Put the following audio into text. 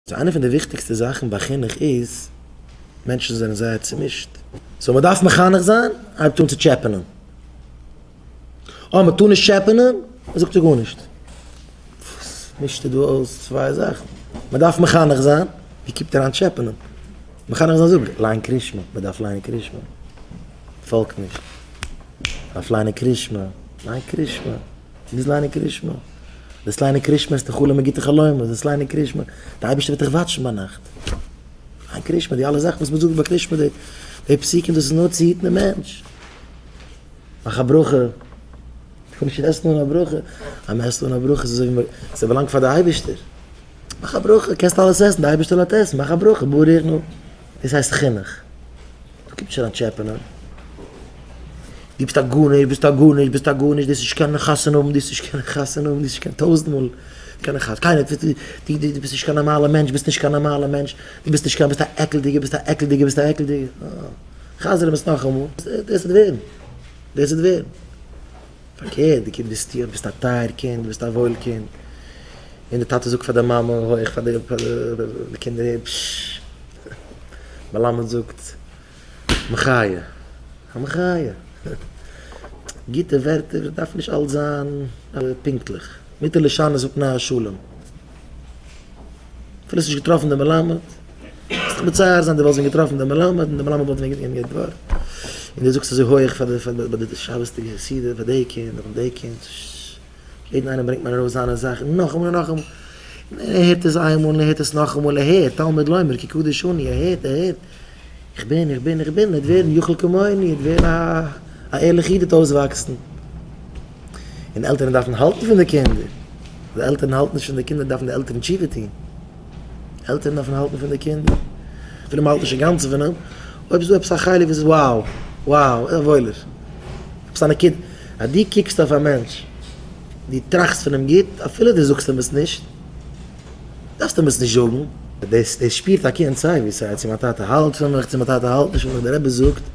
So איינע פון די וויכטיגסטע זאכן ביי חינוך איז, מענטשן זענען זייער צומישט. So מען דארף מחנך זיין, הייבט אן צו טשעפענען. אה, מען טאר נישט טשעפענען, זאגט ער גארנישט. וואס מישסטו דא אויס צוויי זאכן? מען דארף מחנך זיין, ווי קומט אריין טשעפענען? מחנך זיין זאג, ליין קרישמע, מען דארף ליינען קרישמע. פאלגט נישט. דארף ליינען קרישמע, ליין קרישמע. מוז ליינען קרישמע. דאס ליינען קרישמע איז די חלום גוטע חלומות, דאס ליינען קרישמע, די אייבערשטער וועט דיך וואטשן ביינאכט. ליין קרישמע, די אלע זאכן וואס מען זאגט ביי קרישמע, די די פסוקים, דאס איז נאר צו היטן די מענטש. מאך א ברכה. איך נישט עסן אן א ברכה. אז מען עסט אן א ברכה איז אזוי ווי ס'באלאנגט פאר די אייבערשטער. מאך א ברכה, קענסט אלעס עסן, די אייבערשטער לאזט עסן, מאך א ברכה, ברוך נו. דאס הייסט חינוך. דא קומט נישט אריין טשעפענען. דו ביסט א גארנישט, ביסט א גארנישט, ביסט א גארנישט, דו וועסט נישט קענען חתונה האבן, דו וועסט נישט קענען חתונה האבן, דו וועסט נישט קענען טויזנט מאל קענען חתונה, קיינער, דו דו ביסט נישט קיין נארמאלע מענטש, ביסט נישט קיין נארמאלע מענטש, דו ביסט נישט קיין, ביסט א עקלדיגער, ביסט א עקלדיגער, ביסט א עקלדיגער, חזר אים עס נאכאמאל, דאס וועט ווערן, דאס וועט ווערן. פארקערט, די קינד ביסטו, ביסט א טייער קינד, ביסט א וואויל קינד, און די טאטע זאגט פאר די מאמע הויעך פאר די קינדער הערן, פששש, מלמד זאגט, מחיה, א מחיה, גוטע ווערטער דארף נישט אלץ זיין פונקטליך, מותר לשנות מפני השלום, אפילו האסט נישט געטראפן די מלמד, זאלסט דיך מצער זיין דו וואלסט ווען געטראפן די מלמד און די מלמד וואלט ווען געגעבן גוט ווארט, און דו זאגסט אזוי הויעך פאר די ביי די שבת'דיגע סעודה פאר די קינד און די קינד, יעדן איינעם ברענגט מען ארויס זיינע זאכן נאכאמאל און נאכאמאל, און ער הערט עס איינמאל און ער הערט עס נאכאמאל, ער הערט, תלמוד לומר כי קדוש אני, ער הערט, ער הערט, איך בין, איך בין, איך בין, ער וועט ווערן יכול כמוני, ער וועט ווערן א ערליכע איד וועט אויסוואקסן. און עלטערן דארפן האלטן פון די קינדער, די עלטערן האלטן נישט פון די קינדער דארפן די עלטערן תשובה טון. עלטערן דארפן האלטן פון די קינדער, אפילו מען האלט נישט אינגאנצן פון אים, אויב איז דא עפעס א חלק וואס איז wow, wow, א וואוילער, עפעס א נקודה, אז דו קוקסט אויף א מענטש, דו טראכסט פון אים גוט, אפילו דו זאגסט אים עס נישט, דארפסט אים עס נישט זאגן. דאס דאס שפירט א קינד סיי ווי סיי, צו מיין טאטע האלט פון מיך, צו מיין טאטע האלט נישט פון מיך, דער רבי זאגט.